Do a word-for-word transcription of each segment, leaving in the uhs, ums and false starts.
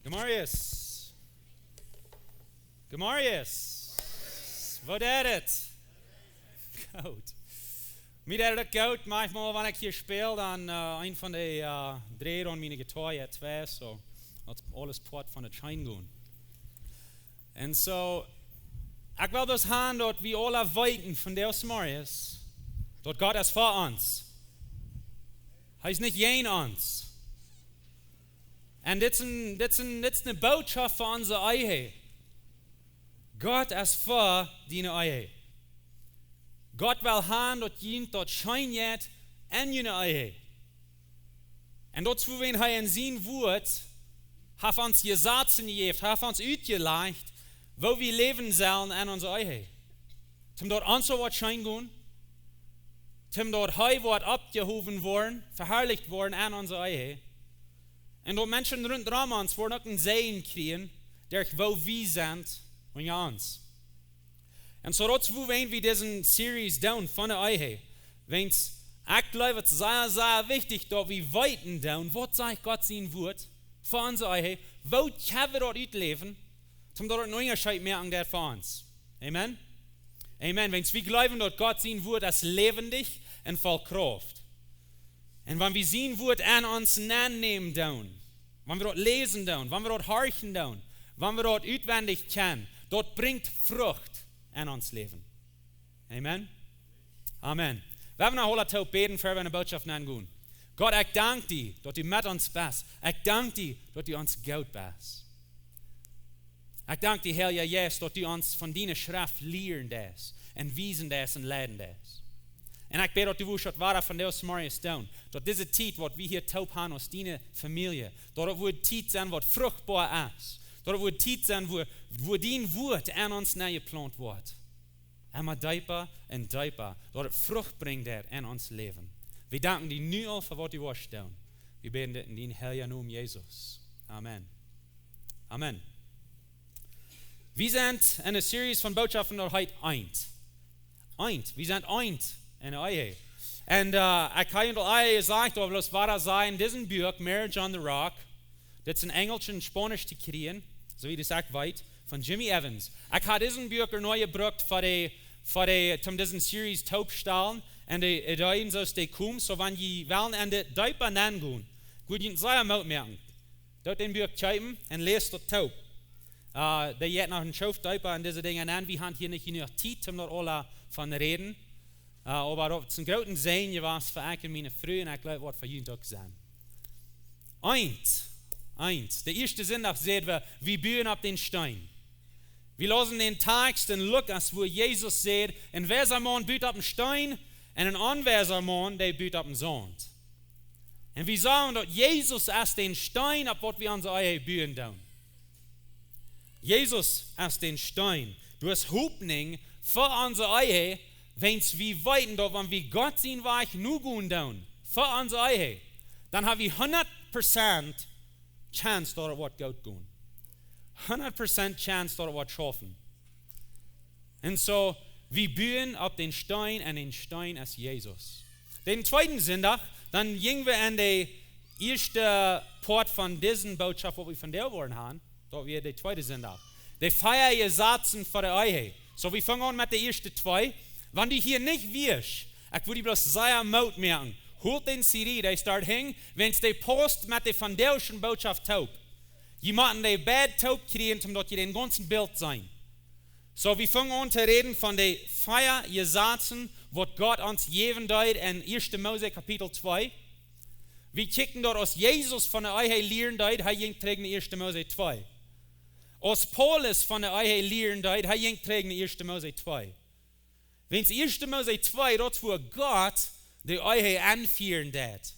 Gemarius. Gemarius. Woo deit et? Goot. Mie deit et goot, manchmol wan ekj hia späl, dan äh, een von de äh, Dräd aun miene Gitarr, jo, twee, so. Daut es aules Poat von de Chain gonen. Un so, ekj well daut han, daut wie aula weeten von dee Marius, daut Gott es fa ons. Hee es nich jäajen ons. Un dit es een, dit es een, dit es eene Bootschoft fa onse Ehe. Gott es fa diene Ehe. Gott well han, daut jie daut scheen jeit en june Ehe. Un daut es wuarom hee en sien Wuat haft ons Jesazen jejäft, haft ons utjelajcht, woo wie läwen sellen en onse Ehe. Toom daut ons woat scheen gonen, toom daut hee woat oppjehowen woaren, veharlicht woaren en onse Ehe. Un daut Menschen runt om ons woaren uk een Säajen kjrieen, derch woo wie sent unja ons. Un so daut es wuarom wie dise Series doonen von de Ehe. Wiels ekj jleew, et es sea, sea wichtich, daut wie weeten doonen, waut sajcht Gott sien Wuat fa onse Ehe, woo kjenn wie daut utläwen, toom daut een Unjascheet moaken deit fa ons. Amen? Amen. Wiels wie jleewen, daut Gott sien Wuat es läwendich un voll Krauft. Un wan wie sien Wuat aun ons nennämen doonen, wan wie daut läsen doonen, wan wie daut horchen doonen, wan wie daut utwendich kjennen, daut brinjt Frucht en ons Läwen. Amen. Amen. Wie haben noch aula toop bäden, ver wie en de Bootschoft nengonen. Gott, ekj dank die, daut du met ons best. Ekj dank die, daut du ons goot best. Ekj dank die, Heilja Jeist, daut du ons von diene Schreft lieren deist un wiesen deist un leiden deist. Un ekj bäd, daut du wurscht daut wada von dee Marius doonen, daut dise Tiet, waut wie hia toop haben aus diene Famielje, daut et woat Tiet sennen, waut fruchtboa es, daut et woat Tiet sennen, wua, wua dien Wuat en ons nenjeplaunt woat. Emma deepa un deepa, daut et Frucht brinjt en ons Läwen. Wie danken die nu aul fa waut du woascht doonen. Wie bäden dit en dien heilja Nomen, Jesus. Amen. Amen. Wie sent en eene Series von Bootschoften, daut heet Eent. Eent. Wie sent eent en de Ehe. Un äh, ekj hab aul ea jesajcht, oba lot mie wada sajen, dit es een Buak, Marriage on the Rock. Dit es en Enjelsch un Spaunisch to kjrieen, soo aus ekj weet, von Jimmy Evans. Ekj hab dit Buak ea noch jebrukt fa de, fa de, om dise Series tooptostalen. Un de Ideeen soo aus dee komen, soo wan jie wellen en dit deepa nengonen, ekj wudd junt sea Moot moaken, daut Buak kjeepen un läst daut toop. Äh, dee jeit noch een Schoof deepa en dise Dinja nenn. Wie haben hia nich jenuach Tiet om doa aula von räden. Äh, oba daut es een grooten Säajen jewast fa ekj un miene Fru un ekj jleew, woat fa junt uk sennen. Eent, eent. De ieeschte Sindach säden wie, wie buen opp dän Steen. Wie läsen dän Tekst en Lukas, wua Jesus sajcht, een weisa Maun but opp dän Steen un een onweisa Maun, dee but opp dän Saunt. Un wie sajen, daut Jesus es dän Steen, opp waut wie onse Ehe buen doonen. Jesus es dän Steen. Doa es Hopninj fa onse Ehe, wan wie weeten, daut wan wie Gott sienen Wajch nogonen doonen, fa onse Ehe, dan hab wie hundat Prozent Chance, daut et woat goot gonen. Hundat Prozent Chance, daut et woat schaufen. Un soo, wie buen opp dän Steen un dän Steen es Jesus. Dän tweeden Sindach, dan jinjen wie en de ieeschte Poat von dise Bootschoft, waut wie vondoag woaren haben, daut wia de tweede Sindach. De fia Jesazen fa de Ehe. Soo, wie fungen aun met de ieeschte twee. Wan du hia nich wieescht, ekj wudd die bloos sea Moot moaken. Hol dän C D, dee steit hinjen, wan dee pausst met de vondoagsche Bootschoft toop. Jie motten dee beid toop kjrieen, om daut jie dän gaunzen Bilt seenen. Soo, wie fungen aun to räden von de fia Jesazen, waut Gott ons jäwen deed en ieeschte Mose Kapitel twee. Wie kjikjten daut, aus Jesus von de Ehe lieren deed, hee jinkj trigj no ieeschte Mose twee. Aus Paulus von de Ehe lieren deed, hee jinkj trigj no ieeschte Mose twee. Wan ieeschte Mose twee, daut es wua Gott de Ehe enfieren deed.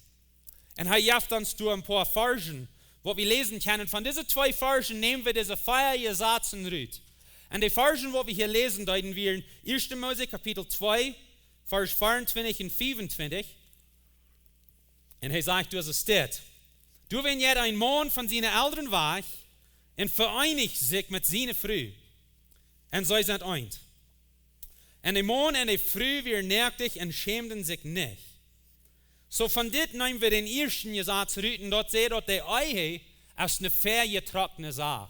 Un hee jeft ons doa een poa Varschen, waut wie läsen kjennen. Von dise twee Varschen näm wie dise fia Jesazen rut. Un de Varschen, waut wie hia läsen deeden, wieren ieeschte Mose Kapitel twee, Varsch veeauntwintich un fiefuntwintich. Un hee sajcht, doa es dit: Doa went een Maun von siene Elren wajch un vereenicht sikj met siene Fru. Un see sent eent. Un de Maun un de Fru wieren noakt un schämden sikj nich. Soo von dit näm wie dän ieeschten Jesaz rut, un daut sajcht, daut de Ehe es ne väajetrockne Sach.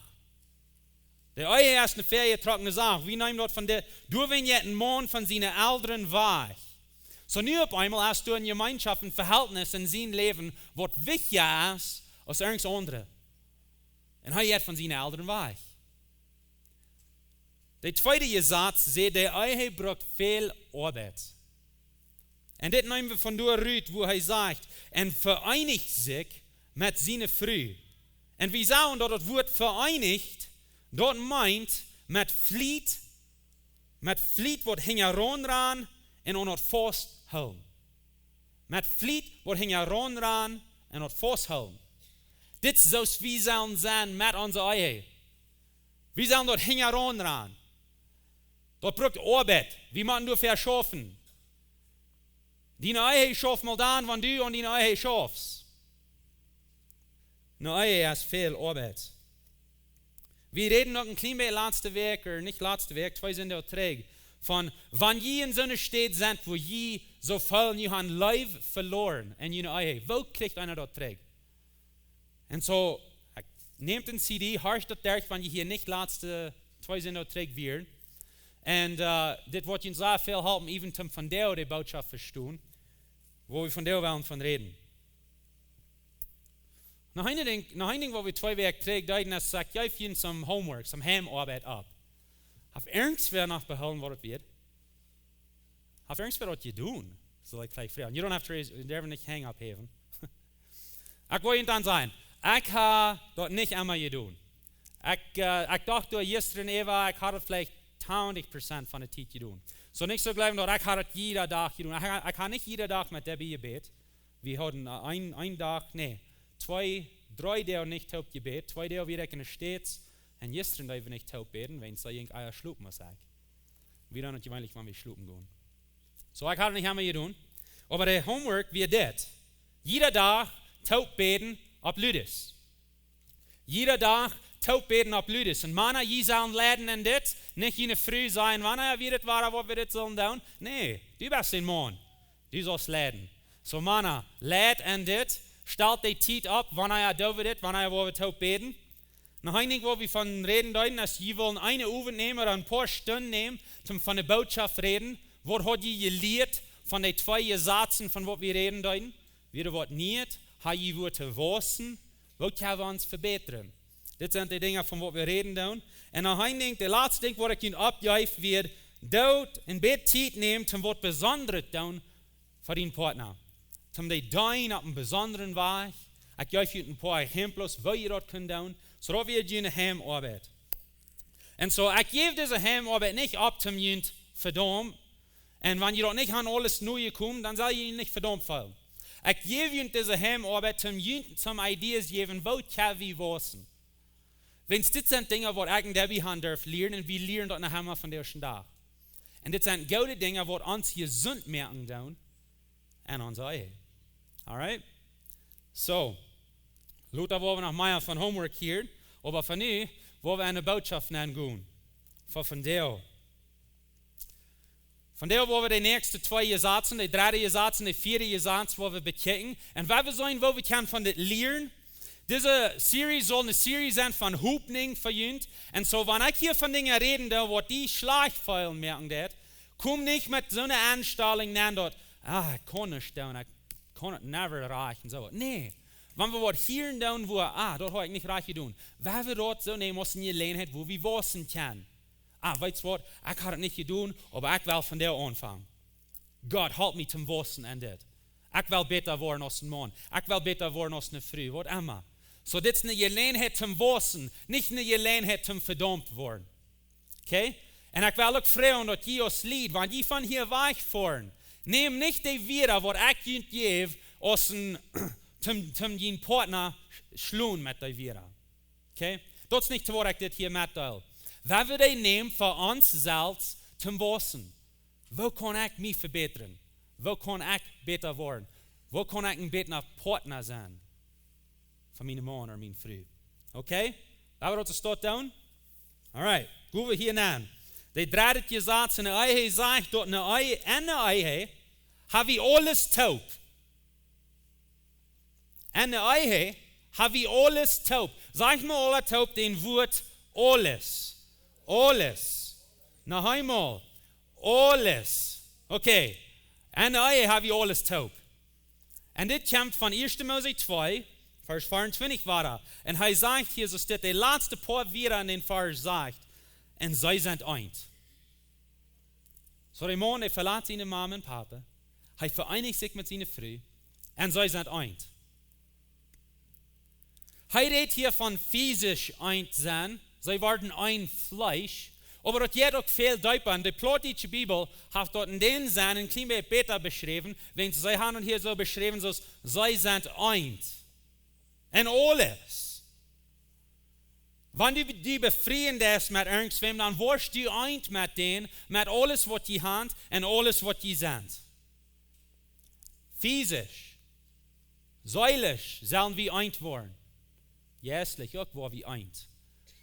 De Ehe es ne väajetrockne Sach. Wie nämen daut von de, doa wia een Maun von siene Elren wajch. Soo nu opp eemol es doa ne Jemeenschoft, een Vehältnis en sien Läwen, waut wichtja es aus irjent aundret. Un hee jeit von siene Elren wajch. De tweede Jesaz sajcht, de Ehe brukt väl Oabeit. Un dit näm wie von doa rut, wua hee sajcht, un vereenicht sikj met siene Fru. Un wie sagen daut daut Wuat vereenicht, daut meent met Fliet, met Fliet waut hinjaraun rannen un aun daut fausthoolen. Met Fliet waut hinjaraun rannen un daut fausthoolen. Dit es soo aus wie sellen sennen met onse Ehe. Wie sellen daut hinjaraun rannen. Daut brukt Oabeit. Wie motten doafäa schaufen. Diene Ehe schauft mol dan, wan du aun diene Ehe schaufst. Ne Ehe es väl Oabeit. Wie räden noch een kjlien bät latste Wäakj, ooda nich latste Wäakj, twee Sindach trigj, von wan jie en soone Städ sent, wua jie soo feelen, jie haben Leew veloaren en june Ehe. Woo kjricht eena daut trigj? Un soo, ekj näm de C D, horcht daut derch, wan jie hia nich latste twee Sindach trigj wieren. Un, äh, dit woat junt sea väl halpen, even toom vondoag de Botschaft vestonen, wua wie vondoag wellen von räden. Noch een Dinkj, noch een Dinkj, waut wie twee Wäakj trigj deeden, es, ekj jeef junt some homework, some Heimoabeit opp. Haft irjentwäa noch behoolen, waut daut wia? Haft irjentwäa daut jedonen? Saul ekj veleicht froagen. You don't have to raise, jie derwen nich Henj opphäwen. Ekj well junt dan sajen, ekj hab daut nich emma jedonen. Ekj, äh, ekj docht doa jistren äwa, ekj haud daut veleicht twintig Prozent von de Tiet jedonen. Soo nich soo jleewen daut ekj haud daut jieda Dach jedonen. Ekj, ekj haud nich jieda Dach met Debbie jebät. Wie hauden, äh, een, een Dach, nä, twee, dree Doag nich toop jebät. Twee Doag wia ekj en de States. Un jistren deed wie nich toop bäden, wiels see jinkj ea schlopen aus ekj. Wie doonen daut jeweenlich, wan wie schlopen gonen. Soo, ekj haud daut nich emma jedonen. Oba de homework wia dit. Jieda Dach toop bäden opp ludes. Jieda Dach toop bäden opp ludes. Un Mana, jie sellen leiden en dit. Nich june Fru sajen, wanea wia dit woa, waut wie dit sellen doonen. Nä, du best een Maun. Du saust leiden. Soo, Mana, leit en dit. Stalt de Tiet opp, wanea doo wie dit, wanea woa wie toop bäden. Noch een Dinkj, wua wie von räden deeden, es jie wellen eenen Owent nämen ooda een poa Stunden nämen, toom von de Botschaft räden. Waut haud jie jelieet von de twee Jesazen von waut wie räden deeden? Wia waut Nieet? Hab jie wua to wausen? Woo kjenn wie ons vebätren? Dit sent de Dinja von waut wie räden doonen. Un noch een Dinkj, de latste Dinkj, waut ekj junt oppjeef, wia, doot een bät Tiet nämen, toom waut Besondret doonen fa dienen Partner. Toom dee deenen opp eenen besondren Wajch. Ekj jeef junt een poa Exempels, woo jie daut kjennen doonen. Soo daut wia june Heimaubeit. Un soo, ekj jeef dise Heimaubeit nich opp toom junt vedaumen. Un wan jie daut nich han aules nojekomen, dan sell jie junt nich vedaumt feelen. Ekj jeef junt dise Heimaubeit toom junt some Ideas jäwen, woo kjenn wie wausen. Wiels dit sent Dinja, waut ekj un Debbie han derft lieren, un wie lieren daut noch emma von dän ieeschten Dach. Un dit sent goode Dinja, waut ons jesunt moaken doonen en onse Ehe. Alright? Soo, lota woa wie noch mea von homework hieren, oba fa nu woa wie enne Botschaft nengonen. Fa vondoag. Vondoag woa wie de näakjste twee Jesazen, de dredde Jesaz un de vieede Jesaz woa wie bekjikjen. Un woa wie seenen, woo wie kjennen von dit lieren. Dise Series saul eene Series sennen von Hopninj fa junt. Un soo, wan ekj hia von Dinja räden doo, waut die schlajcht feelen moaken deit, kom nich met soone Enstalunk nenn daut, ah, ekj kaun nich doonen, ekj kaun daut never erreichen, soo. Nä. Wan wie waut hieren doonen, wua, ah, daut hab ekj nich rajcht jedonen. Woa wie daut soo nämen aus eene Jeläajenheit, wua wie wausen kjennen. Ah, weetst waut? Ekj haud daut nich jedonen, oba ekj well vondoag aunfangen. Gott, halp mie toom wausen en dit. Ekj well bäta woaren aus een Maun. Ekj well bäta woaren aus eene Fru, waut emma. Soo, dit es eene Jeläajenheit toom wausen, nich eene Jeläajenheit toom vedaumt woaren. Okay? Un ekj well uk froagen daut jie aus Lied, wan jie von hia wajchfoaren, nämt nich dee Wieed, waut ekj junt jeef, aus een, toom, toom jun Partner schlonen met dee Wieed. Okay? Daut es nich to waut ekj dit hia metdeel. Woa wie dee nämen fa ons selfst toom wausen. Woo kaun ekj mie vebätren? Woo kaun ekj bäta woaren? Woo kaun ekj een bäta Partner sennen fa mienen Maun ooda miene Fru? Okay? Woa wie daut soo doonen? Alright. Go wie hia nenn. De dredde Jesaz en de Ehe sajcht daut en de Ehe, en de Ehe, hab wie aules toop. En de Ehe Ha wie aules toop? Saj mol aula toop daut Wuat aules. Aules. Noch eemol. Aules. Okay. Un hia ha wie aules toop. Un dit kjemt von Ieeschte Mose twee, Varsch veeauntwintich wada. Un hee sajcht hia, soo steit de latste poa Wieed en dän Varsch sajcht. Un see sent eent. Soo de Maun, hee velat siene Mame un Pape. Hee vereenicht sikj met siene Fru. Un see sent eent. Hee rät hia von physisch eent sennen. See worden een Fleesch. Oba daut jeit uk väl deepa. Un de plautdietsche Bibel haft daut en dän Senn een kjlien bät bäta beschräwen, wiels see haben daut hia soo beschräwen, soo aus see sent eent. En aules. Wan du die befrieen deist met irjentwäm, dan woascht du eent met dän, met aules waut jie haben un aules waut jie sent. Physisch, seelisch sellen wie eent woaren. Jeistlich uk woa wie eent.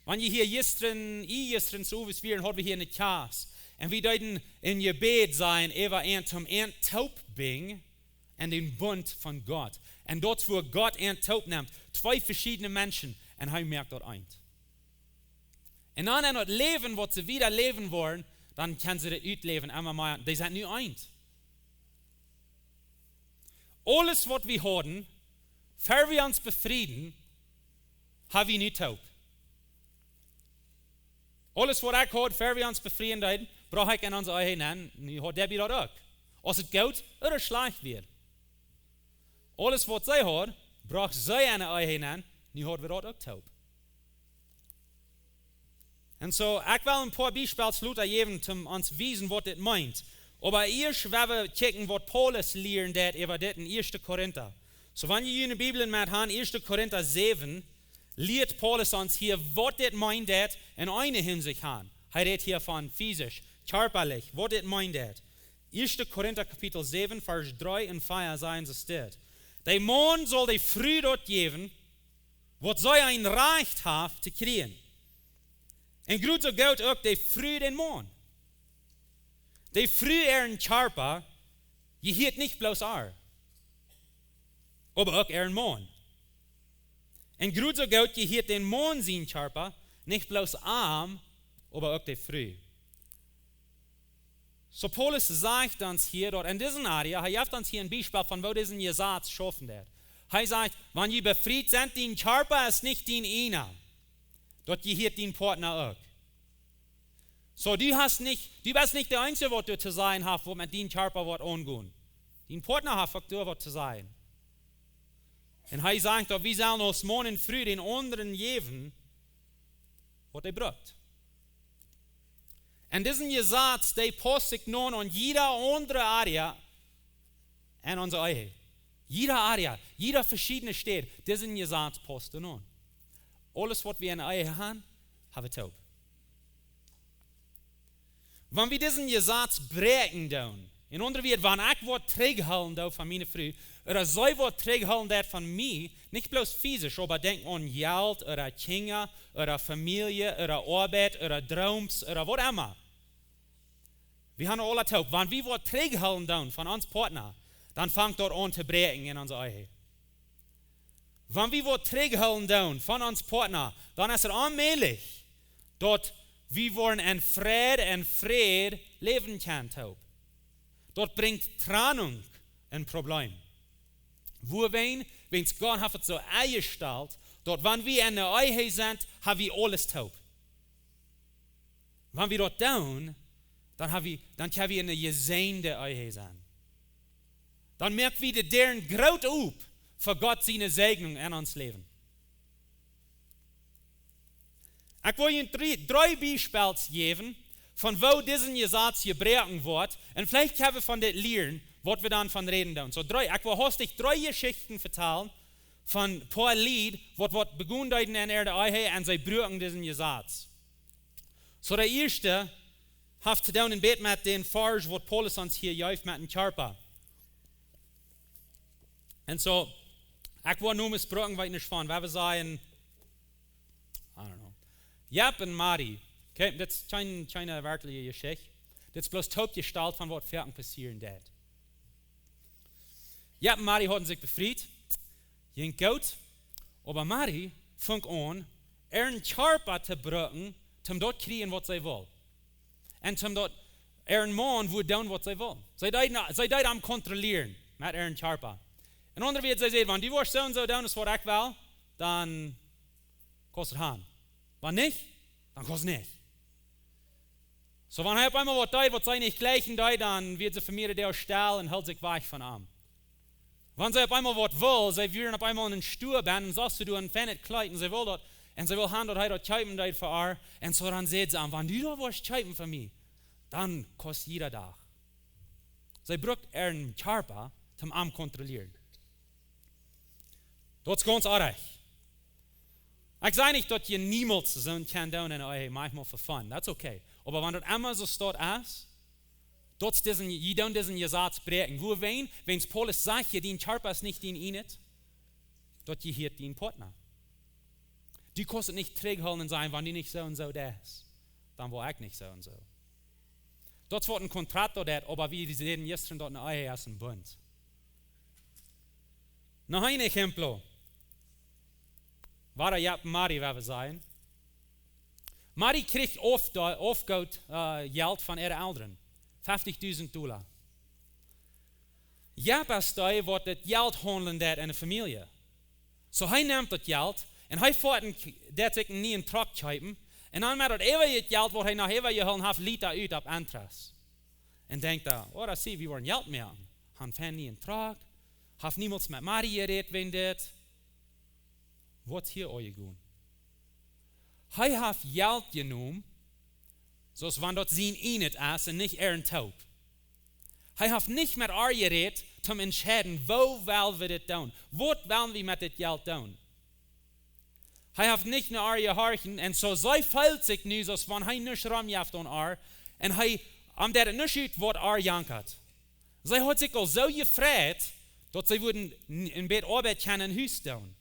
Wan jie hia jistren, ea jistren soo aus wie, hauden wie hia eene Kjast. Un wie deeden een Jebäd sajen, äwa eent toom eent toop binjen en dän Bunt von Gott. Un daut wua Gott eent toop nemt, twee veschiedne Menschen, un hee moakt daut eent. Un dan en daut Läwen, waut see wieda läwen woaren, dan kjennen see daut utläwen, emma mea. Dee sent nu eent. Aules waut wie hauden, ver wie ons befrieden, ha wie nu toop. Aules waut ekj haud, ver wie ons befrieen deeden, brocht ekj en onse Ehe nenn, nu haft Debbie daut uk. Aus et goot ooda schlajcht wia. Aules waut see haud, brocht see en de Ehe nenn, nu hauden wie daut uk toop. Un soo, ekj well een poa Biespels lota jäwen, om ons wiesen waut dit meent. Oba ieescht well wie kjikjen waut Paulus lieren deed äwa dit en Ieeschte Korinta. Soo, wan jie june Bibel met han, Ieeschte Korinta säwen, lieet Paulus ons hia waut dit meent deed en eene Hinsicht han. Hee rät hia von physisch, kjarpalich, waut dit meent deed. Ieeschte Korinta Kapitel säwen, Varsch dree un vea sajcht soo dit. De Maun saul de Fru daut jäwen, waut see een Rajcht haft to kjrieen. Un krakjt soo goot uk de Fru dän Maun. De Fru äaren Kjarpa jehieet nich bloos ar, oba uk äaren Maun. Un krakjt soo goot jehieet dän Maun sien Kjarpa nich bloos am, oba uk de Fru. Soo Paulus sajcht ons hia daut en dise Area, hee jeft ons hia een Biespel von woo dise Jesaz schaufen deed. Hee sajcht, wan jie befriet sent, dien Kjarpa es nich dien eena. Daut jehieet dien Partner uk. Soo, du hast nich, du best nich de eensje waut doa to sajen haft, waut met dien Kjarpa woat aungonen. Dien Partner haft uk doa waut to sajen. Un hee sajcht daut wie sellen aus Maun un Fru dän aundren jäwen waut hee brukt. Un dise Jesaz, dee paust sikj nu aun jieda aundre Area en onse Ehe. Jieda Area, jieda veschiedne Städ, dise Jesaz paust nu aun. Aules waut wie en Ehe han, ha wie toop. Wan wie dise Jesaz bräakjen doonen, en aundre Wieed, wan ekj waut trigjhoolen doo von miene Fru, ooda see waut trigjhoolen deit von mie, nich bloos physisch, oba denkj aun Jelt, ooda Kjinja, ooda Famielje, ooda Oabeit, ooda Drooms, ooda waut emma. Wie han aula toop. Wan wie waut trigjhoolen doonen von ons Partner, dan fangt daut aun to bräakjen en onse Ehe. Wan wie waut trigjhoolen doonen von ons Partner, dan es et onmäajlich, daut wie woaren en Fräd un Fräd läwen kjennen toop. Daut brinjt Trennunk un Problem. Wuarom? Wiels Gott haft et soo enjestalt, daut wan wie en de Ehe sent, ha wie aules toop. Wan wie daut doonen, dan ha wie, dan kjenn wie en eene jesäajende Ehe sennen. Dan moak wie de Däaren groot op fa Gott siene Säajnunk en ons Läwen. Ekj well junt dree, dree Biespels jäwen von woo dise Jesaz jebroaken woat. Un veleicht kjenn wie von dit lieren, waut wie dan von räden doonen. Soo dree, ekj well haustich dree Jeschichten vetalen von poa Lied, waut, waut begonnen deeden en äare Ehe un see bruaken dise Jesaz. Soo de ieeschte haft to doonen een bät met dän Varsch, waut Paulus ons hia jeft met dän Kjarpa. Un soo, ekj well nu mol bruaken, weet nich von, wua wie sajen, I don't know. Jep un Mari. Okay, dit es kjeene, kjeene werkjliche Jeschicht. Dit es bloos toopjestalt von waut foaken passieren deit. Jep un Mari hauden sikj befriet. Jinkj goot. Oba Mari funk aun, äaren Kjarpa to brucken, toom daut kjrieen, waut see wull. Un toom daut äaren Maun wudd doonen, waut see wull. See deed, see deed am kontrollieren met äaren Kjarpa. En aundre Wieed, see säd: "Wan du woascht soo un soo doonen, aus waut ekj well, dan kaust du han. Wan nich, dan kaust nich." Soo, wan hee opp eemol waut deed, waut see nich jlikjen deed, dan wort see fa mea Doag stell un hilt sikj wajch von am. Wan see opp eemol waut wull, see wia opp eemol en een Stua bennen un sach see doa een feinet Kjleet un see wull daut, un see wull han, daut hee daut kjeepen deed fa äa. Un soo dan säd see am: "Wan du daut woascht kjeepen fa mie, dan kaust jieda Dach." See brukt äaren Kjarpa, toom am kontrollieren. Daut es gaunz oajch. Ekj saj nich, daut jie niemols soo kjennen doonen, un: "Oh, hey, mach mol fa fun." That's okay. Oba wan daut emma soo staut es, daut es disen, jie doonen disen Jesaz bräakjen. Wuarom? Wiels Paulus sajcht hia: "Dien Kjarpa es nich dien ieejnet, daut jehieet dien Partner." Du kaust et nich trigjhoolen un sajen: "Wan du nich soo un soo deist, dan woa ekj nich soo un soo." Daut woat een Kontrakt doa daut, oba wie säden jistren, daut ne Ehe es een Bunt. Noch een Ejemplo. Wada, jo, Mari, wua wie sajen. Mari kjrieech oft, oft Jelt, äh, Jelt von äare Elren. Feftichdusent Dolla. Jap es dee, waut daut Jelt haundlen deed en de Famielje. Soo, hee nemt daut Jelt un hee foat en, deit sikj een nieen Truck kjeepen. Un dan met daut äwaje Jelt, waut hee noch äwajehoolen haft, lieet hee ut opp Interest. Un denkjt hee: "Oh, daut see, wie woaren Jelt moaken." Haft een nieen Truck, haft niemols met Mari jerät wäajen dit. Waut es hia aunjegonen? Hee haft Jelt jenomen, soo aus wan daut sien ieejnet es un nich äaren toop. Hee haft nich met äa jerät, toom entscheiden, woo well wie dit doonen? Waut well wie met dit Jelt doonen? Hee haft nich no äa jehorcht, un soo see feelt sikj nu, soo aus wan hee nuscht romjeft aun äa, un hee, am deit et nuscht ut, waut äa jankat. See haud sikj aul soo jefreit, daut see wudden n-, een bät Oabeit kjennen em Hus doonen.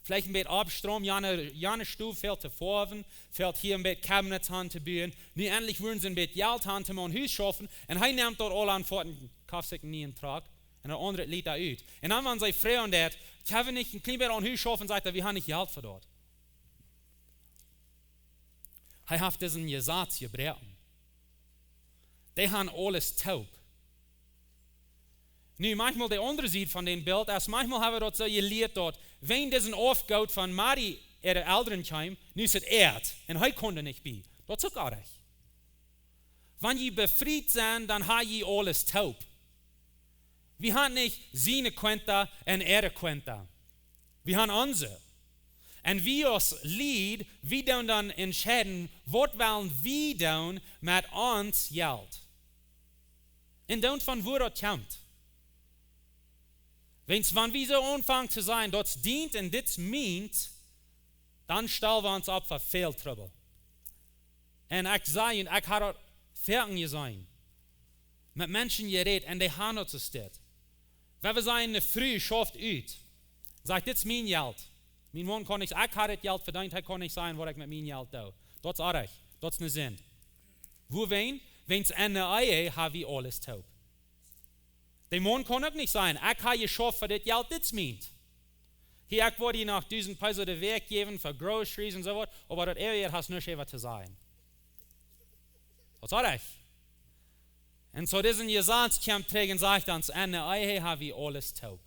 Veleicht een bät oppstroomen, jane, jane Stow väl to foawen, veleicht hia een bät Cabinets auntoboen. Nu entlich wudden see een bät Jelt han, toom aun Hus schaufen. Un hee nemt daut aula aun, foat un kofft sikj een nieen Truck. Un daut aundre lieet hee ut. Un dan, wan see froagen daut: "Kjenn wie nich een kjlien bät aun Hus schaufen?", sajcht hee: "Wie haben nich Jelt fa daut." Hee haft disen Jesaz jebroaken. Dee haben aules toop. Nu, maunchmol de aundre Sied von dän Bilt es, maunchmol hab wie daut soo jelieet, daut wan disen Aufgoot von Mari äare Elren kjeem, nu es et äa, un hee kunn nich bie. Daut es uk oajch. Wan jie befriet sent, dan ha jie aules toop. Wie haben nich siene Cuenta un äare Cuenta. Wie haben onse. Un wie aus Lied, wie doonen dan entscheiden, waut wellen wie doonen met ons Jelt. Un doonen von wua daut kjemt. Wiels wan wie soo aunfangen to sajen, daut dient un dit meent, dan stalen wie ons opp fa väl Trubbel. Un ekj saj junt, ekj hab daut foaken jeseenen. Met Menschen jerät un dee haben daut soo steit. Wan wie sajen, ne Fru schauft ut. Sajcht: "Dit es mien Jelt. Mien Maun kaun nich, ekj hab dit Jelt vedeent, hee kaun nich sajen, waut ekj met mien Jelt doo." Daut es oajch. Daut es ne Sind. Wuarom? Wiels en ne Ehe hab wie aules toop. De Maun kaun uk nich sajen: "Ekj hab jeschauft fa dit Jelt, dit es mient. Hia, ekj wull die noch dusent Peso de Wäakj jäwen fa groceries un soo waut, oba daut äwaje hast nuscht äwa to sajen." Daut es oajch. Un soo disen Jesaz kjemt trigj un sajcht ons: "En ne Ehe hab wie aules toop."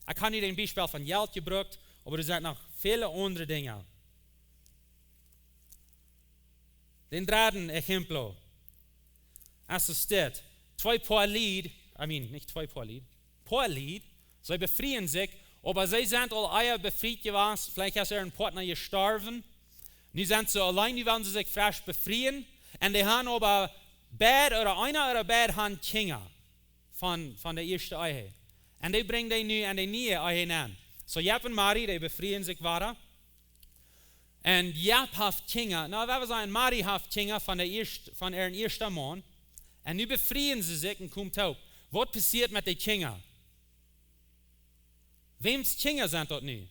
Ekj hab nu dän Biespel von Jelt jebrukt, oba doa sent noch väle aundre Dinja. Dän dredden Ejemplo. Aus et steit, twee Poa Lied, I mean, nich twee Poa Lied, Poa Lied, see befrieen sikj, oba see sent aul ea befriet jewast, veleicht es äa Partner jestorwen. Nu sent see auleen, nu wellen see sikj fresch befrieen. Un dee haben oba beid, ooda eena ooda beid haben Kjinja von, von de ieeschte Ehe. Un dee brinjen dee nu en de niee Ehe aun. Soo, Jap un Mari, dee befrieen sikj wada. Un Jap haft Kjinja. Nu, wie wellen sajen, Mari haft Kjinja von de ieescht-, von äaren ieeschten Maun. Un nu befrieen see sikj un komen toop. Waut passieet met de Kjinja? Wäms Kjinja sent daut nu?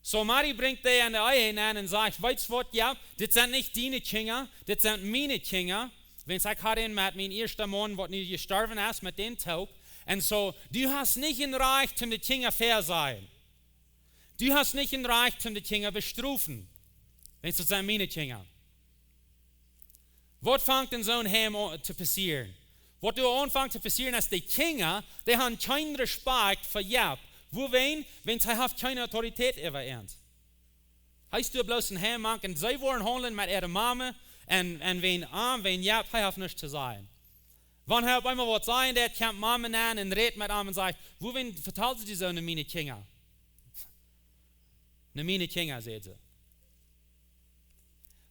Soo, Mari brinjt dee en de Ehe aun un sajcht: "Weetst waut, Jap, dit sent nich diene Kjinja, dit sent miene Kjinja. Wiels ekj hab dän met mien ieeschten Maun, waut nu jestorwen es, met dän toop. Un soo, du hast nich een Rajcht, om de Kjinja väa to sajen." Du hast nich een Rajcht toom de Kjinja bestrofen, wan daut sent miene Kjinja. Waut fangt en soon Heim aun to passieren? Waut doa aunfangt to passieren es, de Kjinja, dee haben kjeen Respekt fa Jap. Wuarom? Wiels hee haft kjeene Autoritäet äwa an. Hee es doa bloos een Heim mank un see woaren haundlen met äare Mame un, un wan am, wan Jap, hee haft nuscht to sajen. Wan hee opp eemol waut sajen deit, kjemt Mame aun un rät met am un sajcht: "Wuarom vetalst du soo no miene Kjinja? No miene Kjinja", sajcht see.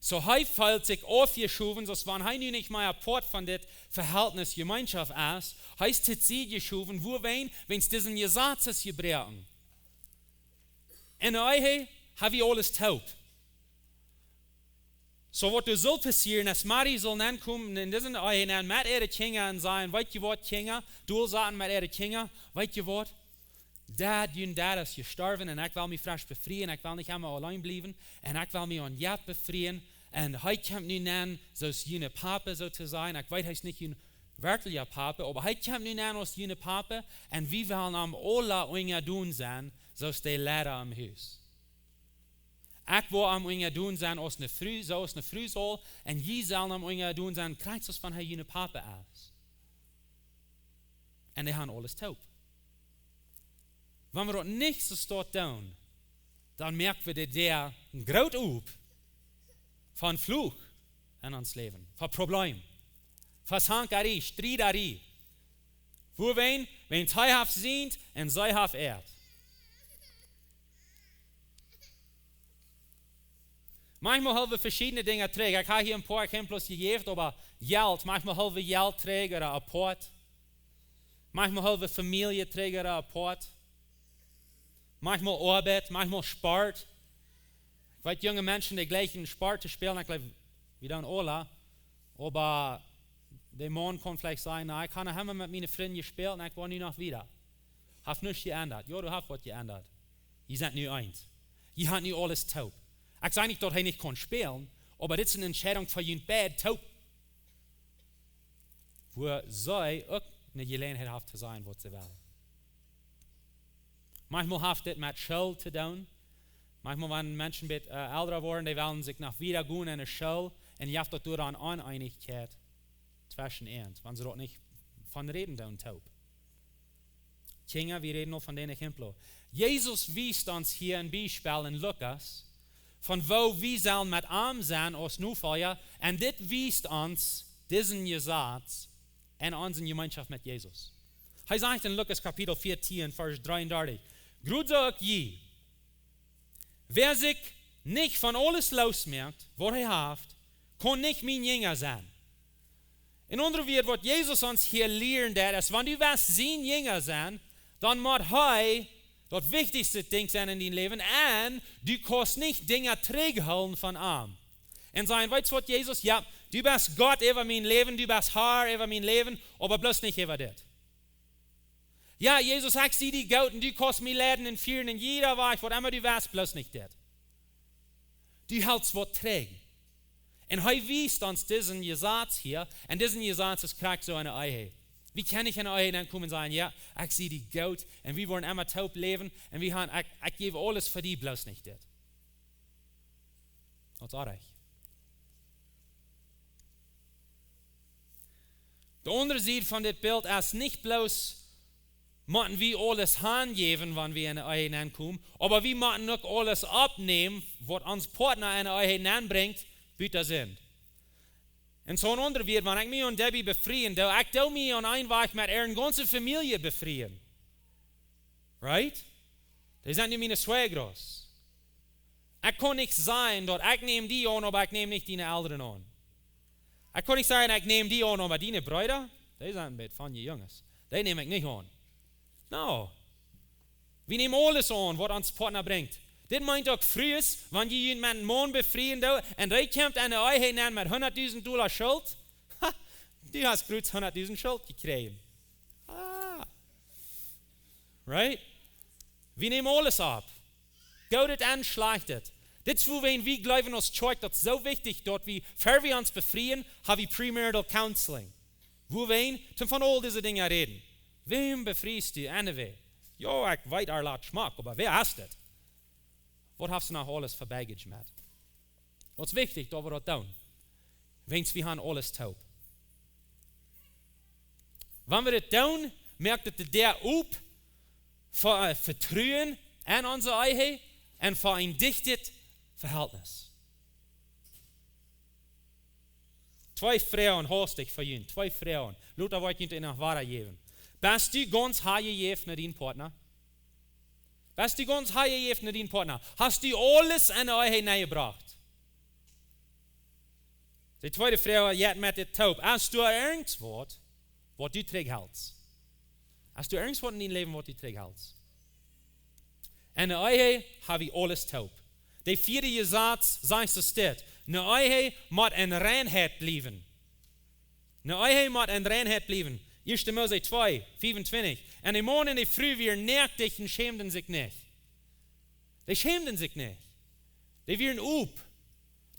Soo hee feelt sikj aufjeschowen, soo aus wan hee nu nich mea Poat von dit Vehältnis Jemeenschoft es. Hee es to Sied jeschowen, wuarom? Wiels dise Jesaz es jebroaken. En de Ehe hab wie aules toop. Soo waut doa saul passieren, es Mari saul aunkomen en dise Ehe aun met äare Kjinja un sajen: "Weet jie waut, Kjinja?" Doa saul sajen met äare Kjinja: "Weet jie waut? Dad, jun Dad es jestorwen un ekj well mie fresch befrieen, ekj well nich emma auleen bliewen un ekj well mie aun Jap befrieen. Un hee kjemt nu aun, soo aus june Papa, soo to sajen. Ekj weet, hee es nich jun werkjlicha Papa, oba hee kjemt nu aun aus june Papa un wie wellen am aula unjadon sennen, soo aus de Leida em Hus. Ekj well am unjadon sennen aus eene Fru, soo aus eene Fru saul, un jie sellen am unjadon sennen, krakjt soo aus wan hee june Papa es." Un dee haben aules toop. Wan wie daut nich soo stoakj doonen, dan moak wie de Däa groot op fa Fluch en ons Läwen, fa Problem, fa Zankarie, Striedarie. Wuarom? Wiels hee haft sient un see haft äat. Maunchmol hoolen wie veschiedne Dinja trigj. Ekj hab hia een poa Exempels jejäft, oba Jelt. Maunchmol hoolen wie Jelt trigj ooda apoat. Maunchmol hoolen wie Famielje trigj ooda apoat. Maunchmol Oabeit, maunchmol Sport. Ekj weet junge Menschen, dee jlikjen Sport to spälen. Ekj jleew, wie doonen aula. Oba de Maun kaun veleicht sajen: "Na, ekj hab noch emma met miene Frind jespält un ekj well nu noch wieda." Haft nuscht jeendat. Jo, du hast waut jeendat. Jie sent nu eent. Jie haben nu aules toop. Ekj saj nich, daut hee nich kaun spälen, oba dit es eene Entscheidunk fa junt beid toop, wua see uk eene Jeläajenheit haft to sajen, waut see well. Maunchmol haft dit met School to doonen. Maunchmol, wan Menschen een bät, äh, elra woaren, dee wellen sikj noch wieda gonen en de School un jeft daut doa dan Oneenichkjeit tweschen an, wan see doa nich von räden doonen toop. Kjinja, wie räden aul von dän Exempel. Jesus wiest ons hia een Biespel en Lukas, von woo wie sellen met am sennen aus Nofolja, un dit wiest ons disen Jesaz en onse Jemeenschoft met Jesus. Hee sajcht en Lukas Kapitel vieetieen, Varsch dreeundartich: "Krakjt soo uk jie. Wäa sikj nich von aules loosmoakt, waut hee haft, kaun nich mien Jinja sennen." En aundre Wieed, waut Jesus ons hia lieren deit, es, wan du west sien Jinja sennen, dan mott hee daut wichtichste Dinkj sennen en dien Läwen, un du kaust nich Dinja trigjhoolen von am. Un sajen: "Weetst waut, Jesus? Jo, du best Gott äwa mien Läwen, du best Har äwa mien Läwen, oba bloos nich äwa dit. Jo, Jesus, ekj sie die goot un du kaust mie leiden un fieren en jieda Wajch, waut emma du west, bloos nich dit." Du helst waut trigj. Un hee wiest ons disen Jesaz hia, un disen Jesaz es krakjt soo en de Ehe. Wie kjennen nich en de Ehe nenkomen un sajen: "Jo, ekj sie die goot un wie woaren emma toop läwen un wie haben, ekj, ekj jäw aules fa die, bloos nich dit." Daut es oajch. De aundre Sied von dit Bilt es, nich bloos motten wie aules hanjäwen, wan wie en de Ehe nenkomen, oba wie motten uk aules oppnämen, waut ons Partner en de Ehe nenbrinjt, buta Sind. En soo en aundre Wieed, wan ekj mie aun Debbie befrieen doo, ekj doo mie aun eenen Wajch met äare gaunze Famielje befrieen. Right? Dee sent nu miene Suegros. Ekj kaun nich sajen, daut ekj näm die aun, oba ekj näm nich diene Elren aun. Ekj kaun nich sajen, ekj näm die aun, oba diene Breeda, dee sent een bät von je Junges, dee näm ekj nich aun. No. Wie nämen aules aun, waut ons Partner brinjt. Dit meent uk Frues, wan jie junt met eenen Maun befrieen doonen un dee kjemt en de Ehe nenn met hundatdusent Dolla Schult. Ha, du hast krakjt hundatdusent Schult jekjräajen. Ah. Right? Wie nämen aules opp. Goodet un Schlajchtet. Dit es wuarom wie jleewen aus Kjoakj, daut es soo wichtich, daut wie, ea wie ons befrieen, hab wie premarital counseling. Wuarom? Toom von aul dise Dinja räden. Wäm befriest du, anyway? Jo, ekj weet, ar lat schmock, oba wäa es daut? Waut haft see noch aules fa baggage met? Waut es wichtich, daut wie daut doonen? Wiels wie haben aules toop. Wan wie daut doonen, moakt daut de Däa op fa, äh, Vetruen aun onse Ehe un fa een dichtet Verhältnis. Twee Froagen, hastich fa junt. Twee Froagen. Lota woat junt noch wada jäwen. Best du gaunz hanjejäft no dienen Partner? Best du gaunz hanjejäft no dienen Partner? Hast du aules enne Ehe nenjebrocht? De tweede Froag jeit met dit toop. Hast du irjentwaut, waut du trigjhelt? Hast du irjentwaut en dien Läwen, waut du trigjhelt? Enne Ehe hab wie aules toop. De vieede Jesaz sajcht soo dit: Eene Ehe mott en Reinheit bliewen. Eene Ehe mott en Reinheit bliewen. Ieeschte Mose twee, fiefuntwintich. Un de Maun un de Fru wieren noakt un schämden sikj nich. Dee schämden sikj nich. Dee wieren op.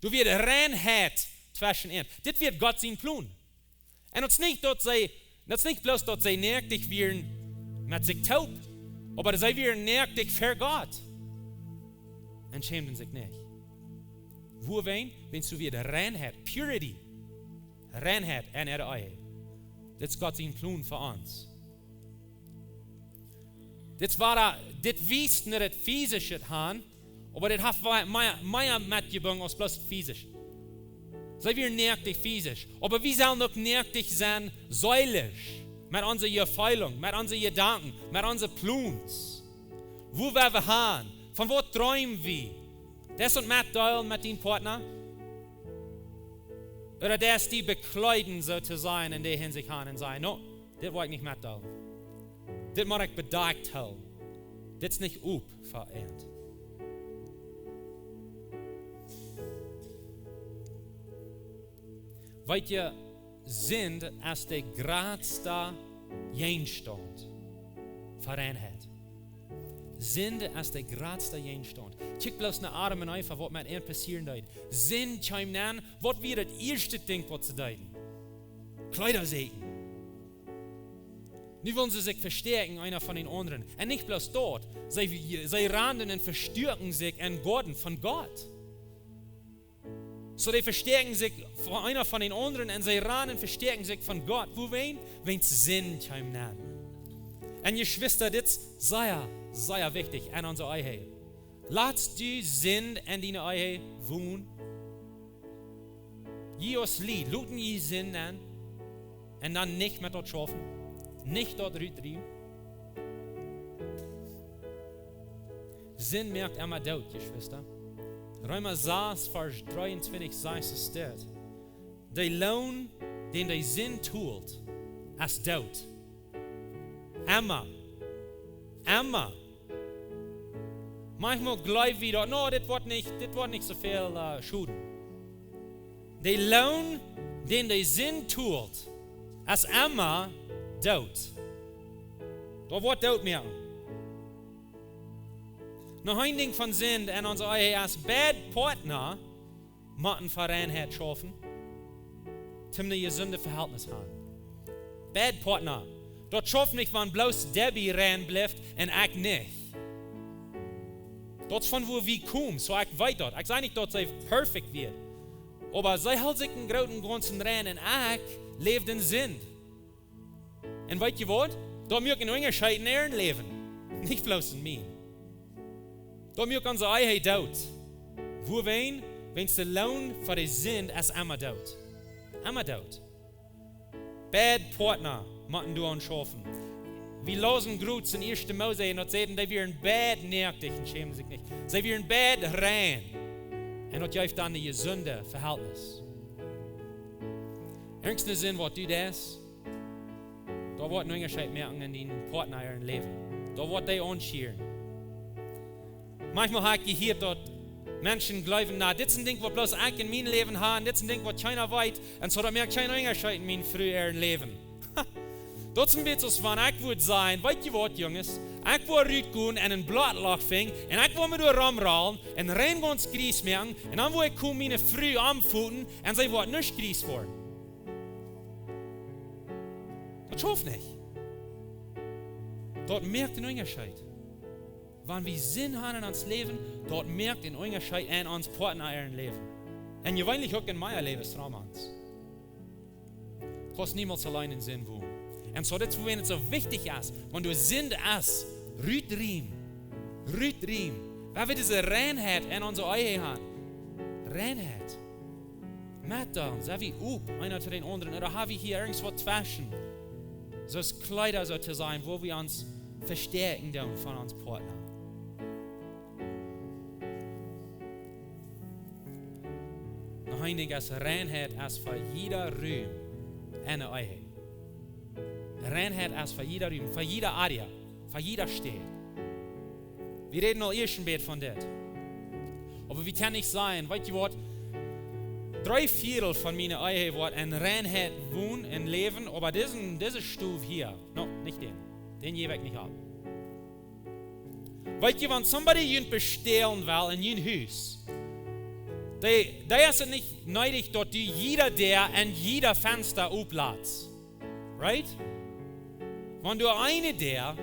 Doa wia Reinheit tweschen an. Dit wia Gott sien Plon. Un daut es nich daut see, daut es nich bloos daut see noakt wieren met sikj toop, oba see wieren noakt ver Gott. Un schämden sikj nich. Wuarom? Wiels doa wia Reinheit, purity. Reinheit en äare Ehe. Dit es Gott sien Plon fa ons. Dit wia, dit wiest no daut physische han, oba dit haft wa-, mea, mea metjebungen aus bloos physisch. See wieren noakt physisch, oba wie sellen uk noakt sennen seelisch, met onse Jefeelen, met onse Jedanken, met onse Plons. Wua well wie han? Von waut dreem wie? Deist daut metdeelen met dienen Partner? Ooda deist die bekleeden, soo to sajen, en dee Hinsicht han un sajen: "No, dit well ekj nich metdeelen. Dit mott ekj bedakjt hoolen. Dit es nich op fa an." Weet jie, Sind es de jratsta Jäajenstaunt fa Reinheit. Sind es de jratsta Jäajenstaunt. Kjikj bloos no Adam un Eva, waut met an passieren deed. Sind kjeem aun, waut wia daut ieeschte Dinkj, waut see deeden? Kjleeda säkjen. Nu wullen see sikj vestäakjen, eena von dän aundren. Un nich bloos daut. See, see randen un vestäakjen sikj em Goaden von Gott. Soo, dee vestäakjen sikj von eena von dän aundren un see randen un vestäakjen sikj von Gott. Wuarom? Wiels Sind kjeem aun. Un Jeschwista, dit es sea, sea wichtich en onse Ehe. Latst du Sind en diene Ehe wonen? Jie aus Lied, loten jie Sind aun un dan nich met daut schaufen, nich daut rutdriewen. Sind moakt emma doot, Jeschwista. Reema sas, Varsch dreeuntwintich sajcht soo dit: De Loon, dän de Sind tolt, es Doot. Emma. Emma. Maunchmol jleew wie daut, no, dit woat nich, dit woat nich soo väl, äh, schoden. De Loon, dän de Sind tolt, es emma Doot. Daut woat Doot moaken. Noch een Dinkj von Sind en onse Ehe es, beid Partner motten fa Reinheit schaufen, toom een jesundet Verhältnis han. Beid Partner. Daut schauft nich, wan bloos Debbie rein blift un ekj nich. Daut es von wua wie komen, soo ekj weet daut. Ekj saj nich, daut see perfekt wia. Oba see hilt sikj em grooten un gaunzen rein un ekj läwd en Sind. Un weet jie waut? Daut moakt een Unjascheet en äa Läwen. Nich bloos en mien. Daut moakt onse Ehe doot. Wuarom? Wiels de Loon fa de Sind es emma Doot. Emma Doot. Beid Partner motten doaraun schaufen. Wie läsen jrod en ieeschte Mose un daut sajcht, dee wieren beid noakt un schämden sikj nich. See wieren beid rein. Un daut jeef dan een jesundet Verhältnis. Irjent eene Sind, waut du deist, daut woat een Unjascheet moaken en dienen Partner äa Läwen. Daut woat dee aunschieren. Maunchmol hab ekj jehieet, daut Menschen jleewen, na, dit es een Dinkj, waut bloos ekj en mien Läwen hab, un dit es een Dinkj, waut kjeena weet, un soo daut moakt kjeen Unjascheet en miene Fru äa Läwen. Daut es een bät soo aus wan ekj wudd sajen: "Weet jie waut, Junges? Ekj woa rutgonen un een Blootloch finjen, un ekj woa mie doa romrollen un rein gaunz gries moaken, un dan woa ekj komen miene Fru aunfoten un see woat nich gries woaren." Daut schauft nich. Daut moakt een Unjascheet. Wan wie Sind haben in ons Läwen, daut moakt een Unjascheet en ons Partner äa Läwen. Un jeweenlich uk en mea Läwes rom ons. Kaust niemols auleen en Sind wonen. Un soo, daut es wuarom et soo wichtich es, wan du Sind hast, rutriemen. Rutriemen. Wan wie dise Reinheit en onse Ehe haben. Reinheit. Met dan, sent wie op, eena to dän aundren, ooda haben wie hia irjent waut tweschen? Soo aus Kjleeda soo to sennen, wua wie ons vestäakjen doonen von ons Partner. Noch een Dinkj es, Reinheit es fa jieda Rum en de Ehe. Reinheit es fa jieda Rum, fa jieda Area, fa jieda Städ. Wie räden aul ieescht een bät von dit. Oba wie kjennen nich sajen, weetst du waut, dree Viedel von miene Ehe woat en Reinheit wonen un läwen, oba dise, dise Stow hia, no, nich dän. Dän jäw ekj nich opp. Weetst du, wan somebody junt bestälen well en jun Hus, dee, dee es et nich needich, daut du jieda Däa un jieda Fensta oplatst. Right? Wan doa eene Däa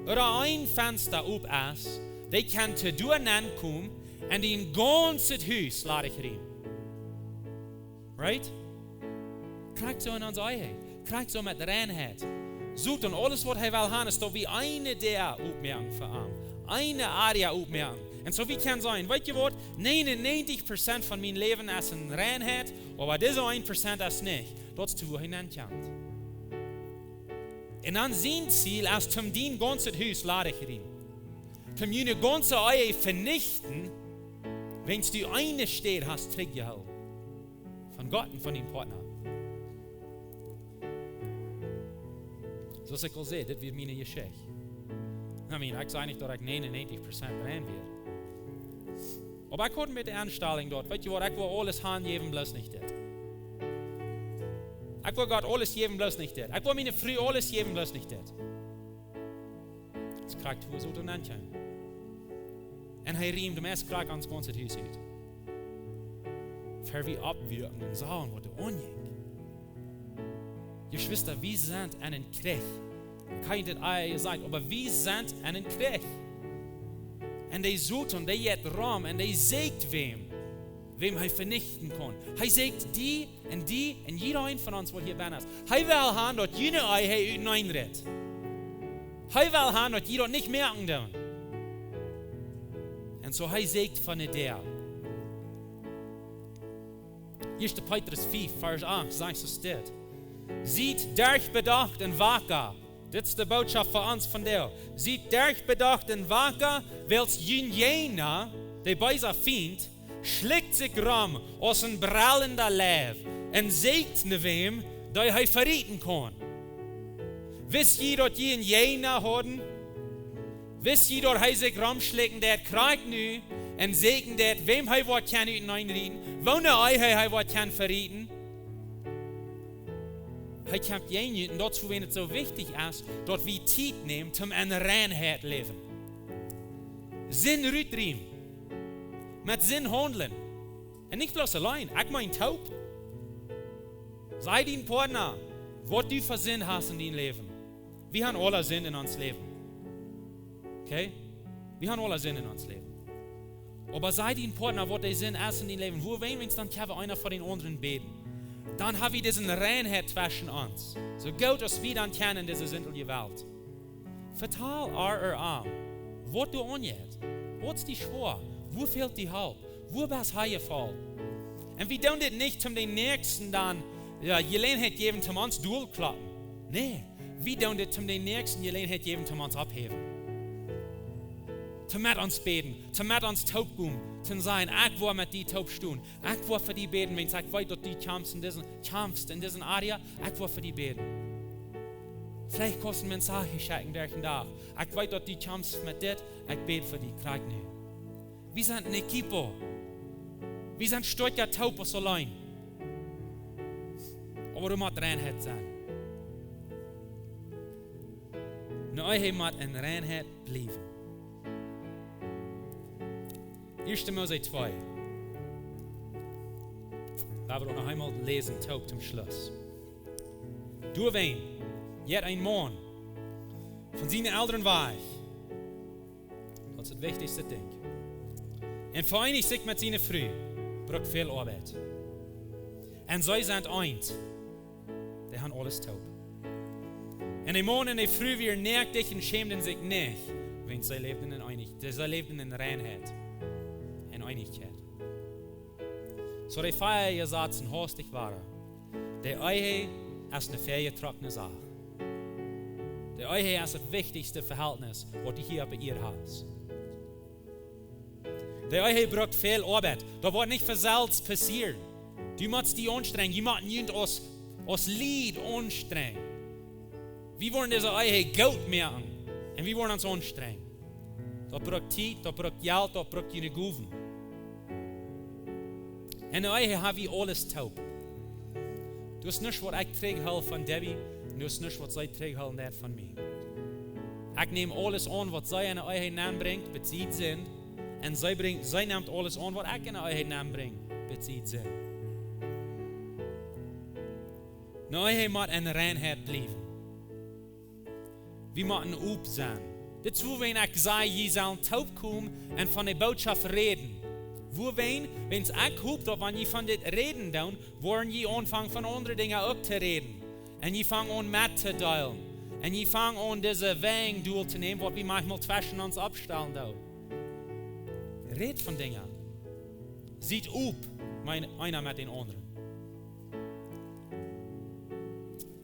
ooda een Fensta op es, dee kaun to doa nenkomen un dien gaunzet Hus ladich riemen. Right? Krakjt soo en onse Ehe. Krakjt soo met Reinheit. Soton, aules waut hee well haben, es daut wie eene Däa opmoaken fa am. Eene Area opmoaken. Un soo wie kjennen sajen, weetst du waut? Nienenuntich Prozent von mien Läwen es en Reinheit, oba dise een Prozent es nich. Daut es wua hee nenkjemt. Un dan sien Ziel es, toom dien gaunzet Hus ladich riemen. Toom june gaunze Ehe venichten, wan du eene Städ hast trigjjehoolen. Von Gott un von dien Partner. Soo aus ekj aul säd, dit wia miene Jeschicht. I mean, ekj saj nich, daut ekj nienenuntich Prozent rein wia. Oba ekj haud met de Enstalunk doa, weetst du waut, ekj well aules hanjäwen, bloos nich dit. Ekj well Gott aules jäwen, bloos nich dit. Ekj well miene Fru aules jäwen, bloos nich dit. Daut es krakjt wua Soton aunkaum. Un hee riemt meist krakjt ons gaunzet Hus ut. Ver wie oppwieekjen un sajen, waut doa aunjinkj. Jeschwista, wie sent en een Kjrich. Ekj hab daut aul jesajcht, oba wie sent en een Kjrich. Un de Soton, dee jeit rom un dee sieekjt wäm, wäm hee venichten kaun. Hee sieekjt die un die un jieda een von ons, waut hia bennen es. Hee well haben, daut june Ehe uteneen rit. Hee well haben, daut jie daut nich moakjen doonen. Un soo hee sieekjt von de Däa. Ieeschte Petrus fiew, Varsch acht, sajcht soo dit: Siet derchbedacht un waka. Dit es de Bootschoft fa ons vondoag. Siet derchbedacht un waka, wiels jun Jäajna, de beesa Fient, schlikjt sikj rom aus een brellenda Leiw un sieekjt no wäm, dee hee verieten kaun. Wist jie, daut jie een Jäajna hauden? Wist jie, daut hee sikj romschlikjen deed, krakjt nu, un sieekjen deed, wäm hee woat kjennen uteneen rieten, woone Ehe hee woat kjennen verieten? Hee kjemt jäajen junt, un daut es wuarom et soo wichtich es, daut wie Tiet nämen, toom en Reinheit läwen. Sind rutriemen. Met Sind haundlen. Un nich bloos auleen, ekj meen toop. Saj dien Partner, waut du fa Sind hast en dien Läwen. Wie haben aule Sind en ons Läwen. Okay? Wie haben aule Sind en ons Läwen. Oba saj dien Partner, waut de Sind es en dien Läwen. Wua wan wie ons dan kjennen eena fa dän aundren bäden. Dan hab wie dise Reinheit tweschen ons. Soo goot aus wie dan kjennen en dise sintliche Welt. Vetal ar, ar am, waut doa aunjeit. Waut es die schwoa? Wua fält die Help? Wua best du jefollen? Un wie doonen dit nich, om dän Näakjsten dan, jo, Jeläajenheit jäwen, om ons dol to kloppen. Nä, wie doonen dit, om dän Näakjsten Jeläajenheit jäwen, om ons opphäwen. Om met ons bäden, om met ons toop komen, om sajen, ekj well met die toop stonen, ekj well fa die bäden, wan ekj weet, daut du kjamfst en dise, kjamfst en dise Area, ekj well fa die bäden. Veleicht kaust du een Message schekjen derch dän Dach. Ekj weet, daut du kjamfst met dit, ekj bäd fa die, krakjt nu. Wie sent een equipo. Wie sent stoakja toop aus auleen. Oba doa mott Reinheit sennen. Een Ehe mott en Reinheit bliewen. Ieeschte Mose twee. Lot ons noch eemol läsen, toop toom Schluss. Doawäajen jeit een Maun von siene Elren wajch. Daut es daut wichtichste Dinkj. Un vereenicht sikj met siene Fru brukt väl Oabeit. Un see sent eent. Dee han aules toop. Un de Maun un de Fru wieren näaktich un schämden sikj nich, wiels see läwden en Eenich-, see läwden en Reinheit un Eenichkjeit. Soo, de fea Jesatsen haustich wieren. De Ehe es ne väajetrockne Sach. De Ehe es daut wichtichste Vehältnis, waut du hia opp de Ieed hast. De Ehe brukt väl Oabeit. Daut woat nich von selfst passieren. Du motst die aunstrenjen. Jie motten junt aus, aus Lied aunstrenjen. Wie wellen dise Ehe goot moaken. Un wie wellen ons aunstrenjen. Daut brukt Tiet, daut brukt Jelt, daut brukt june Gowen. Un de Ehe ha wie aules toop. Du hast nuscht, waut ekj trigjhool von Debbie, un du hast nuscht, waut see trigjhoolen deit von mie. Ekj näm aules aun, waut see en de Ehe nenbrinjt, besied Sind. Un see brinjt, see nemt aules aun, waut ekj en de Ehe nenbrinj, besied Sind. Ne Ehe mott en Reinheit bliewen. Wie motten op sennen. Dit es wuarom ekj saj, jie sellen toop komen un von de Bootschoft räden. Wuarom? Wiels ekj hop, daut wan jie von dit räden doonen, woaren jie aunfangen von aundre Dinja uk to räden. Un jie fangen aun mettodeelen. Un jie fangen aun dise Wäaj doa to nämen, waut wie maunchmol tweschen ons oppstalen doonen. Rät von Dinja. Siet op, meen, eena met dän aundren.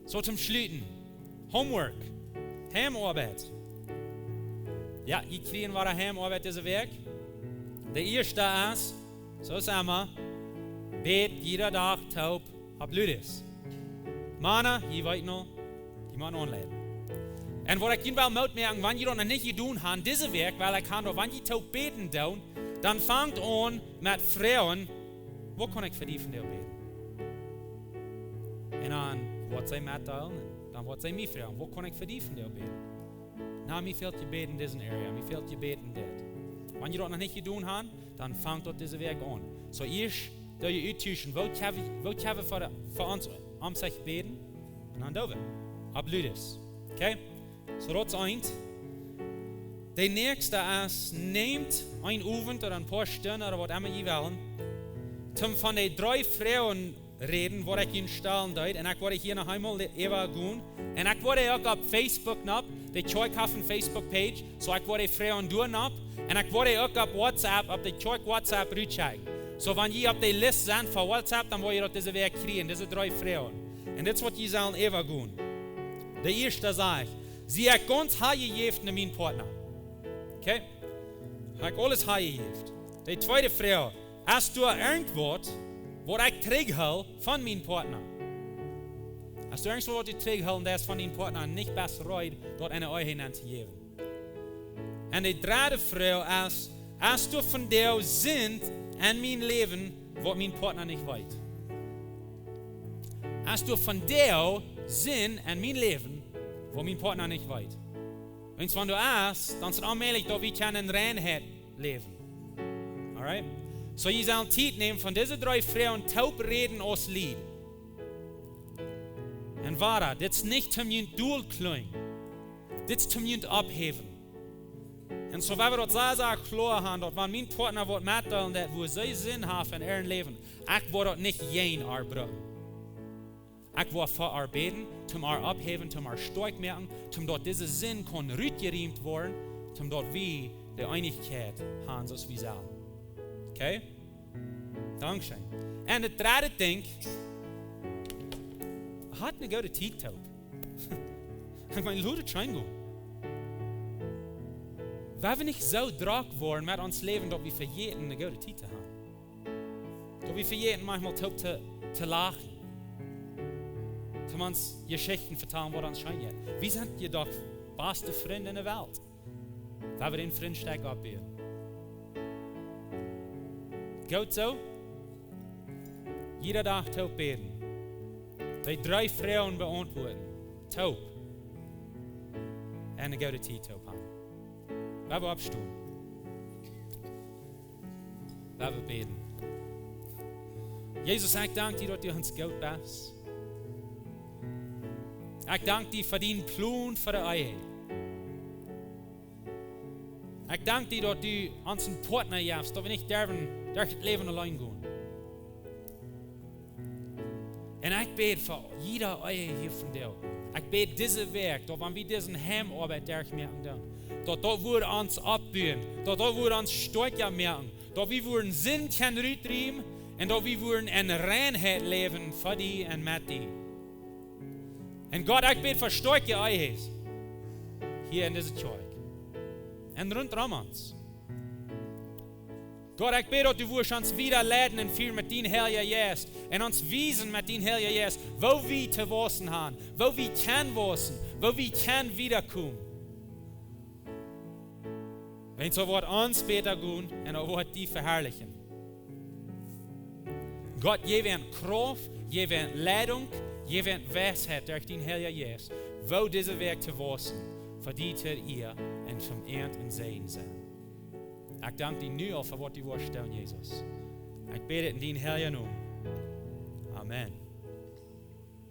Soo, toom schluten. Homework. Heimoabeit. Jo, jie kjrieen wada Heimoabeit dise Wäakj. De ieeschte es, soo aus emma, bät jieda Dach toop opp Ludes. Mana, jie weeten aul, jie motten aunleiden. Un waut ekj junt well Moot moaken, wan jie daut noch nich jedonen han, dise Wäakj, well ekj han, daut wan jie toop bäden doonen, dan fangt aun met froagen, woo kaun ekj fa die vondoag bäden? Un dan woat see metdeelen, un dan woat see mie froagen, woo kaun ekj fa die vondoag bäden? Na, mie fält Jebäd en dise area, mie fält Jebäd en dit. Wan jie daut noch nich jedonen han, dan fangt daut dise Wäakj aun. Soo, ieescht, daut jie uttuschen, woo kjenn wie, woo kjenn wie fa, fa ons om sikj bäden? Un dan doo wie. Opp Ludes. Okay? Soo, daut es eent. De näakjste es, nämt een Owent ooda een poa Stunden ooda waut emma jie wellen, toom von de dree Froagen räden, waut ekj junt stalen deed. Un ekj woa hia noch eemol le-, äwagonen. Un ekj woa uk opp Facebook nopp, de Kjoakj haft eene Facebook-Page, soo ekj woa de Froagen doa nopp. Un ekj woa uk opp WhatsApp, opp de Kjoakj WhatsApp rutschekjen. Soo, wan jie opp de List sent fa WhatsApp, dan woa jie daut dise Wäakj kjrieen, dise dree Froagen. Un dit es waut jie sellen äwagonen. De ieeschte sajcht: Sie ekj gaunz hanjejäft no mienen Partner? Okay? Ha ekj aules hanjejäft? De tweede Froag: Es doa irjentwaut, waut ekj trigjhool von mienen Partner? Es doa irjentwaut, waut du trigjhoolen deist von dienen Partner un nich best reed, daut enne Ehe nenn to jäwen? Un de dredde Froag es: Es doa vondoag Sind en mien Läwen, waut mien Partner nich weet? Es doa vondoag Sind en mien Läwen, waut mien Partner nich weet? Wiels wan doa es, dan es daut onmäajlich, daut wie kjennen en Reinheit läwen. Alright? Soo, jie sellen Tiet nämen, von dise dree Froagen toop räden aus Lied. Un wada, dit es nich toom junt dol kjlunjen. Dit es toom junt opphäwen. Un soo, wan wie daut sea, sea kloa han, daut wan mien Partner woat metdeelen, daut woo see Sind haft en äa Läwen, ekj woa daut nich jäajen ar brucken. Ekj woa fa ar bäden, toom ar opphäwen, toom ar stoakj moaken, toom daut dise Sind kaun rutjeriemt woaren, toom daut wie de Eenichkjeit han, soo aus wie sellen. Okay? Dankscheen. Un daut dredde Dinkj, hat ne goode Tiet toop. Ekj meen, lot et scheen gonen. Wan wie nich soo drock woaren met ons Läwen, daut wie vejäten ne goode Tiet to han. Daut wie vejäten maunchmol toop to, to lachen. Toom ons Jeschichten vetalen, waut ons scheen jeit. Wie sent je doch baste Frind en de Welt. Wan wie dän Frintschap oppbuen. Goot soo? Jieda Dach toop bäden. De dree Froagen beauntwuaden. Toop. Un ne goode Tiet toop han. Wan wie oppstonen. Wan wie bäden. Jesus, ekj dank die, daut du ons goot best. Ekj dank die fa dienen Plon fa de Ehe. Ekj dank die daut du ons een Partner jefst, daut wie nich derwen derch daut Läwen auleen gonen. Un ekj bäd fa jieda Ehe hia vondoag, ekj bäd dise Wäakj, daut wan wie dise Heimarbeid derchmoaken doonen, daut daut wudd ons oppbuen, daut daut wudd ons stoakja moaken, daut wie wudden Sind kjennen rutdriewen un daut wie wudden en Reinheit läwen fa die un met die. Un Gott, ekj bäd fa stoakje Ehes hia en dise Kjoakj un runt om ons. Gott, ekj bäd daut du wurscht ons wieda leiden un fieren met dien Heilja Jeist un ons wiesen met dien Heilja Jeist woo wie to wausen han, woo wie kjennen wausen, woo wie kjennen wieda komen. Wan soo woat ons bäta gonen un daut woat die veharlichen. Gott, jeff an Krauft, jeff an Leidunk, jeff an Weisheit derch dien Heilja Jeist, woo dise Wäakj to wausen, fa die to Ea un fa Ent een Säajen sennen. Ekj dank die nu aul fa waut du woascht doonen, Jesus. Ekj bäd dit en dien Heilja Nomen. Amen.